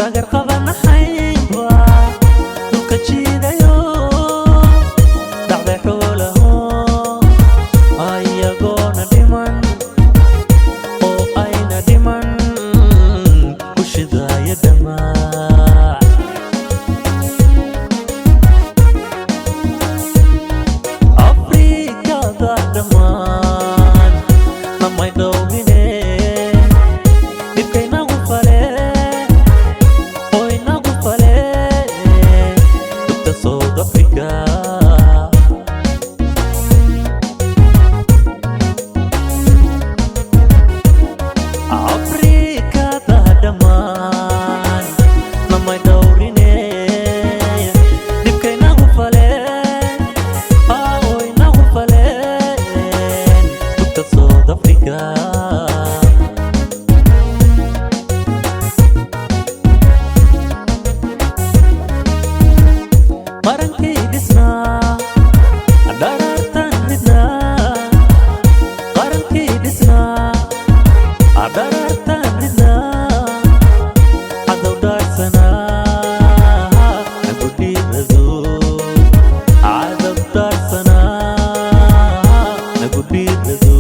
Dhagar qabanahaynba dhulka jiidayo, dhacday xoolaho ayagoona dhiman oo ayna dhiman ku shidaaya dhamaac. Afrikada dhammaan namay dhowrine, dhibkaynagu faleen oo inagu faleen dugta South Africa. Afrikada dhammaan namay dhowrine, dhibkaynagu faleen oo inagu faleen dugta South Africa. Qarankii dhisnaa dharaartan ridnaa, qarankii dhisnaa dharaartan ridnaa, cadow dhaarsanaa nagu dhiirado, cadow dhaarsanaa nagu dhiirado.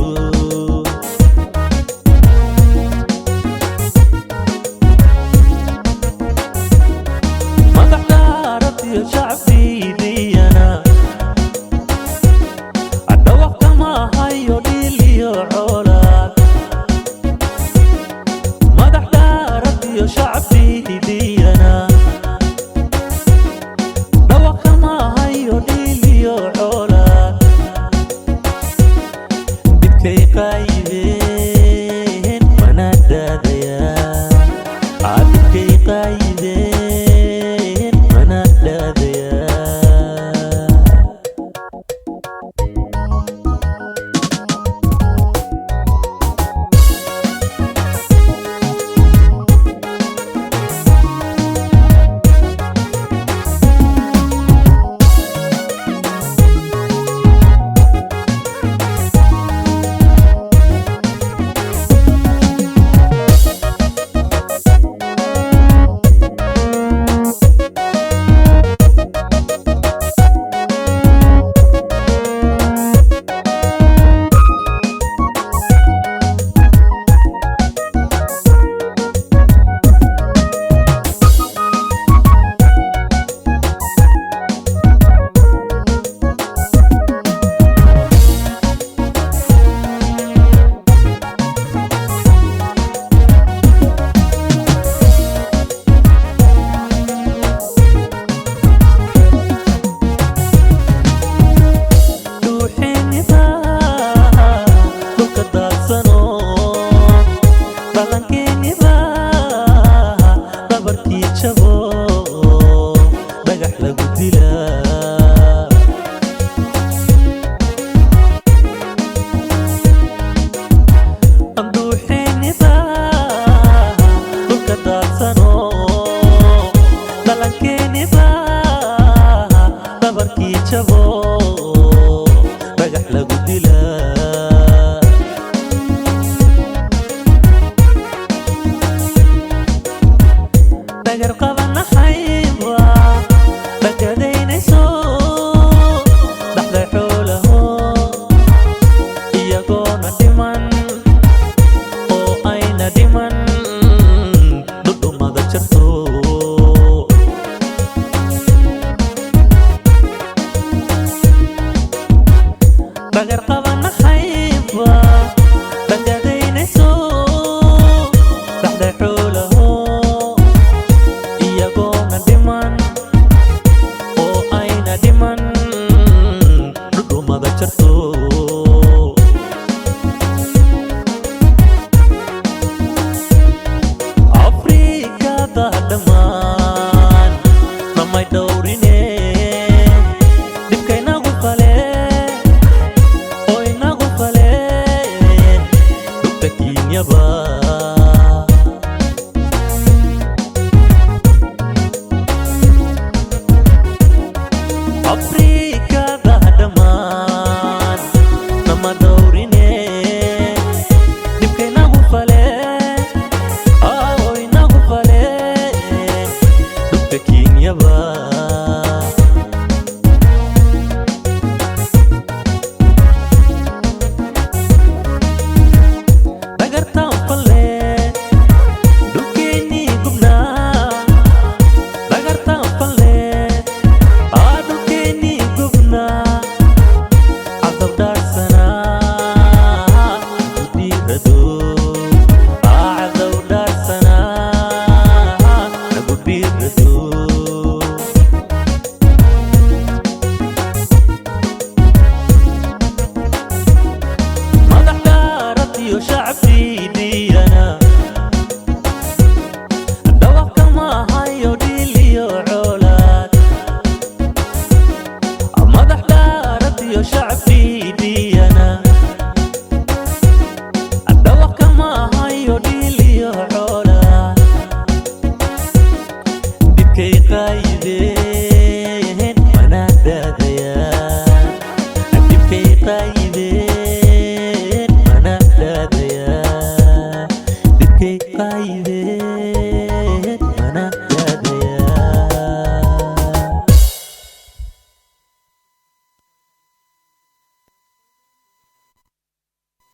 Madax dhaaratiyo shacabkiidiyana dhawaq kama hayo dhiil iyo coolaad. Madax dhaaratiyo shacabkiidiyana dhawaq kama hayo dhiil iyo coolaad. Dhibkay qaayibeen mana daadayaa, dhibkay qaayibeen mana daadayaa. Dhuuxinida dhulka daadsano, dhalankeeniba dhabarkii jabo, dhagax lagu dilaa. Dhuuxinida dhulka daadsano, dhalankeeniba dhabarkii jabo, dhagax lagu dilaa. Dhagar